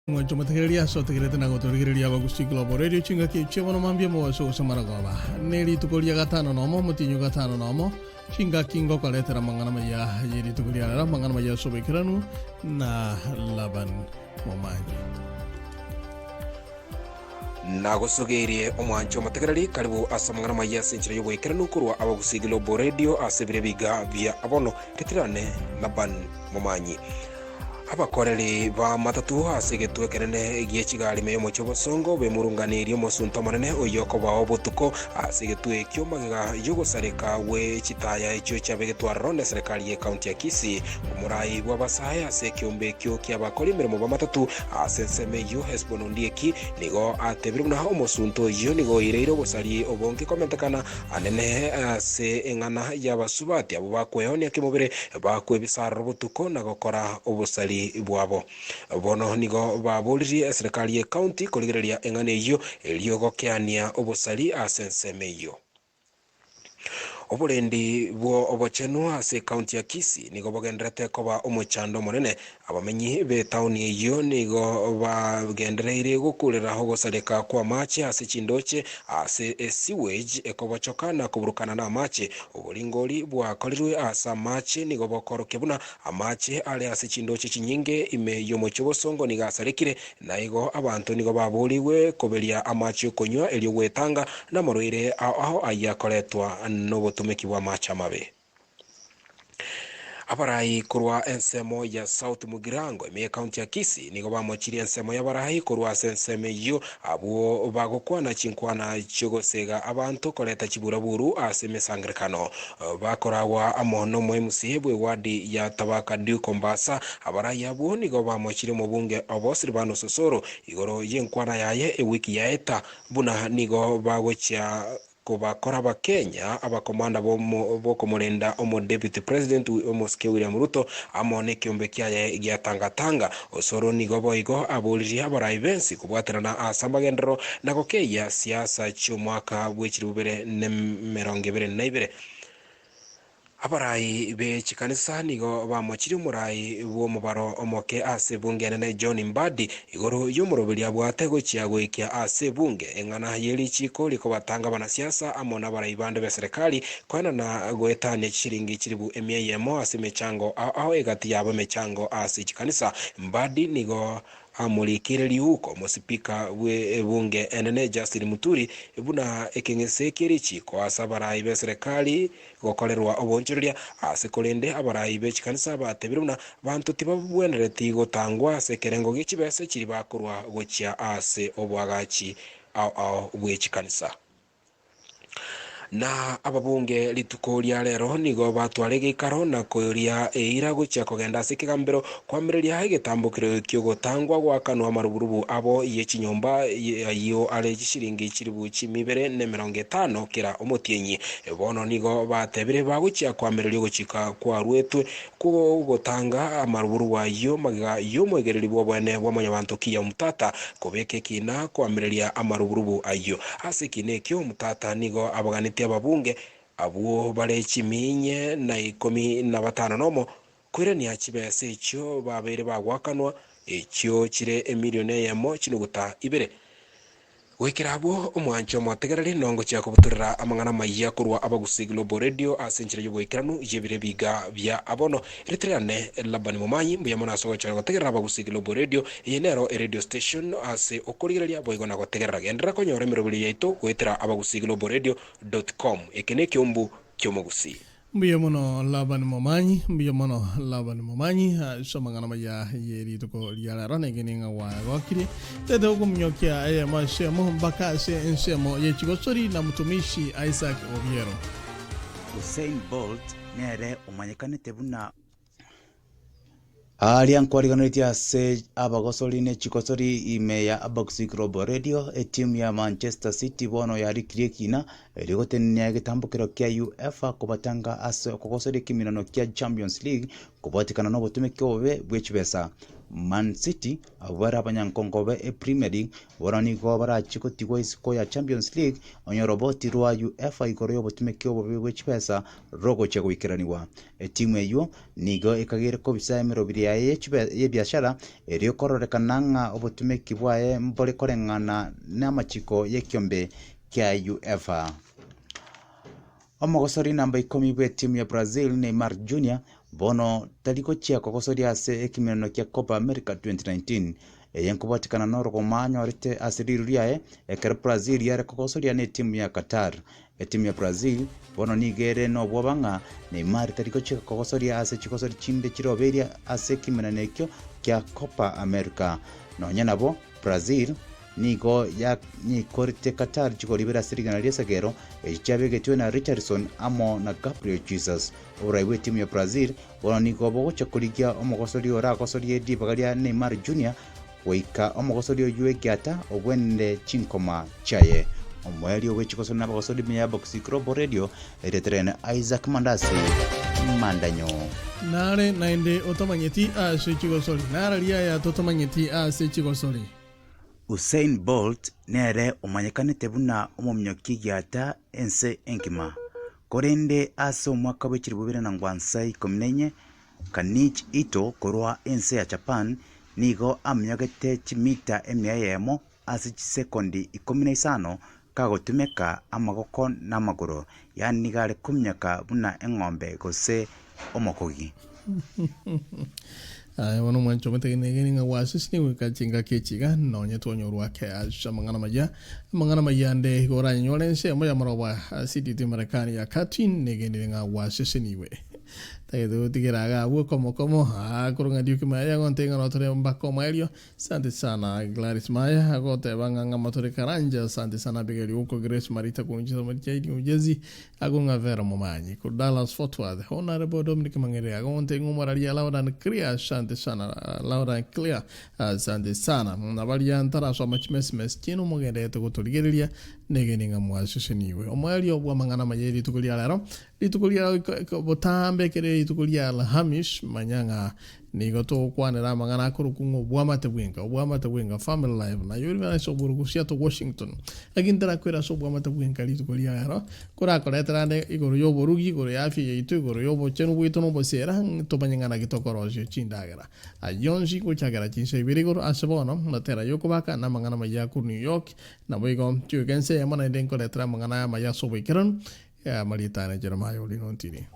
Mwancho motegereria ase otegerete na gotorigereria Abagusii Global Radio chingaki echio bono mambia mobaso gose maragoba. Ne rituko ria gatano nomo omotienyi o gatano nomo chingaki ngokoretera amang'ana maya ye rituko ria rero amang'ana maya ase oboikeranu na Laban Momanyi. Nagosogeirie omwancho omotegereri, karibu ase amang'ana maya ase enchera y'oboikeranu korwa Abagusii Global Radio ase ebiro ebiga bia bono. Ritirane Laban Momanyi. Abakoreri b'amatatu ase egetuo ekenene gie chigari ime y'omochie o bosongo bemurunganirie omosunte omonene oyio okobao botuko ase egetuo ekio magega y'ogosareka gwe chitaya echio chiabegetwe aroro neserekari y'ecounty ya Kisii. Omorai bw'abasae ase ekeombe ekio ki'abakori emeremo b'amatatu ase ensemo eyio Hesbon Ondieki nigo atebire buna omosunte oyio nigo oireire obosari obonge komentekana anene ase eng'ana y'abasubati abwo bakweonia kemobere bakwebisa aroro botuko na gokora obosari bwabo. Bono nigo baboririe eserekari y'ecounty korigereria eng'ana eyio erio gokeania obosari ase ensemo eyio. Oborendi bwo obochenu ase ecounty ya Kisii nigo bogendererete koba omochando omonene. Abamenyi b'etaoni eyio nigo bagendereire gokurera ogosareka kw'amache ase chindoche ase esewage ekobochoka na koburukana namache. Oboringori bwakorirwe ase amache nigo bokorokia buna amache are ase chindoche chinyinge ime y'omochie o bosongo nigo asarekire, na igo abanto nigo baborigwe koberia amache okonywa erio gwetanga namarwaire ao ao ayio akoretwa nobotumeki bw'amache amabe. Abarai korwa ensemo ya South Mugirango ime y'ekaunti ya Kisii nigo bamochirie ensemo y'abarai korwa ase ensemo eyio abwo bagokwana chinkwana chiogosega abanto koreta chiburaburu ase emesangerekano bakoragwa amo nomo MCA bw'ewadi ya Tabaka Duke Ombasa. Abarai abwo nigo bamochirie omobunge obo Silvanus Osoro igoro y'enkwana yaye ewiki yaeta buna nigo bagochia kobakora abakenya abakomanda bokomorenda omo deputy president omosike William Ruto amo nekiombe kiaye gia Tangatanga. Osoro nigo boigo aboririe abarai bensi kobwaterana ase amagenderero na gokeia siasa chi'omwaka bw'echiribu bibere na emerongo ebere na ibere. Abarai be chikanisa nigo bamochirie omorai bw'omobaro omoke ase ebunge enene John Mbadi igoro y'omoroberi abwate gochia goikia ase ebunge eng'ana y'erichiko rikobatanga abanasiasa amo n'abarai bande b'eserekari koenana goetania chishiringi chiribu emia eyemo ase emechango ao ao egati yabo emechango ase chikanisa. Mbadi nigo Amorikire riuko omosipika bw'ebunge enene Justin Muturi buna ekeng'ese kie richiiko ase abarai b'eserekari gokorerwa oboonchoreria ase korende abarai be chikanisa batebire buna banto tibabwenereti gotangwa ase ekerengo gie chibese chiria bakorwa gochia ase oboagachi ao ao bwe chikanisa. Na ababunge rituko ria rero nigo batwara egeikaro na koria eira gochia kogenda ase ekegambero koamereria egetambokero ki'ogotangwa goakanwa amaruburubu abo ye chinyomba ayio are chishiringi chilifu chimia ibere na emerongo etano kera omotienyi. Bono nigo batebire bagochia koamereria ogochika kwaruetwe kw'ogotanga amaruburubu ayio magega y'omoegereri bw'oboene bwa Mwanyabanto Kiya Omtata kobeka ekina koamereria amaruburubu ayio. Ase ekina ekio Omtata nigo abaganetie ababunge abwo bare chimiinye na ikomi na batano nomo koirania chibesa echio babeire bagoakanwa, echio chire emilioni eyemo chinuguta ibere. Goikera abwo, omwanche omotegereri nongochia kobutorera amang'ana amayia korwa Abagusii Global Radio ase enchera y'oboikeranu y'ebiro ebiga bia bono. Ritirane Labani Momanyi, mbuya mono ase ogochora gotegerera Abagusii Global Radio. Eye nero eradio station ase okorigereria boigo na gotegerera. Genderera konyora emeroberio yaito goetera abagusiiglobalradio dot com. Eke nekeumbu ki'omogusii. Mbuya mono Labani Momanyi, mbuya mono Labani Momanyi ase amang'ana amaya ye rituko ria rero negene ng'a gwagokirie. Tete okominyokia eyemo ase eyemo mpaka ase ensemo ye chigosori na mtumishi Isaac Obiero. Usain Bolt nere omanyekanete buna. Aaria nkwariganeretie ase abagosori ne chigosori ime ya Aboxy Global Radio, etimu ya Manchester City bono yarikirie ekina erio gotenenia egetambokero kia UEFA kobatanga ase okogosoria ekeminano kia Champions League. Kobwatekana nobotomeki obobe bwe chibesa, Man City abwo bare abanyankongo be Premier League bono nigo barachie gotigwa isiko ya Champions League onye oroboti rwa UEFA igoro y'obotomeki obobe bwe chibesa rogochia goikeranigwa. Etimu eyio nigo ekageire kobisa emerobiri yaye y'ebiashara erio kororekana ng'a obotomeki bwaye mbore koreng'ana namachiko y'ekiombe kia UEFA. Omogosori namba ikomi bw'etimu ya Brazil Neymar Junior bono tari gochia kogosoria ase ekimeneno kia Copa America 2019. Eye nkobwatekana norogoma anyorete ase riru riaye ekero Brazil yare kogosoria netimu ya Qatar. Etimu ya Brazil bono nigo ere nobwoba ng'a Neymar tari gochia kogosoria ase chigosori chinde chiroberia ase ekimeneno ekio kia Copa America. Nonya nabo, Brazil Nigo yanyikorete Qatar chigori ibere ase rigena ri'esegero, echi chiabegetwe na Richarlison amo na Gabriel Jesus. Oborai bw'etimu ya Brazil bono nigo bogochia korigia omogosori oragosorie ribaga ria Neymar Junior goika omogosori oyio egiata obwenere chinkoma chiaye. Omoerio bw'echigosori na abagosori ime ya Boxing Global Radio ereterene Isaac Mandasi Mandanyo. Nare naende otamanyeti ase chigosori, nararia aya totamanyeti ase chigosori. Usain Bolt nere omanyekanete buna omominyoki egiata ense engima. Korende ase omwaka bwe chilifu bibere na ngwansa ikomi na inye, Kanichi Ito korwa ense ya Japan nigo aminyogete chimita emia eyemo ase chisekondi ikomi na isano kagotumeka amagoko na amagoro, yaani nigo are kominyoka buna eng'ombe gose omokogi. Aye bono omwancho omotegenegeni ng'a gwasesenia goika chingaki echi iga, nonye twanyorwa ake ase amang'ana amaya. Amang'ana amaya ande igo oranyore ensemo y'amaroba ase etiti Marekani ya Katyn negenire ng'a gwaseseniwe. Tagete gotigera iga abwo komo komo, aa korwa ng'a Duke Maya agontebia ng'a notore mpaka omoerio. Asante sana Gladys Maya agoteba ng'a ng'ama tore Karanja asante sana Abigail Ouko Grace Marita Kunchisa Marichaidi Ujezi ago ng'a Vera Momanyi ku Dallas Fort Worth Honorable Dominic Mang'ere agonte ng'o moraria loud and clear asante sana loud and clear asante sana na baria ntarasoma chimesmes chiino mogenderete gotorigereria negeni ng'a mwaseseniwe omoerio bw'amang'ana amaya erituko ria rero rituko ria botambe ekere rituko ria Alhamis manya ng'a Nigo togokwanera amang'ana akorokwa ng'a obwamate bwenka, obwamate bwenka, family life, na ayio ase oboruku Seattle, Washington. Naki ntarakwera ase obwamate bwenka rituko ria rero, korakoretera ande igoro y'oborugi, igoro y'afya yaito, igoro y'obochenu bwaito na obosera, tomanye ng'a naki tokorosia chindagera. Ayio onsi gochakera chinsa ibere igoro ase bono, matera y'okobaka, na amang'ana amaya korwa New York, naboigo chioka ense eyemo naende nkoretera amang'ana aya amaya ase oboikeranu, amarieta ane Jeremiah Olino Ntini.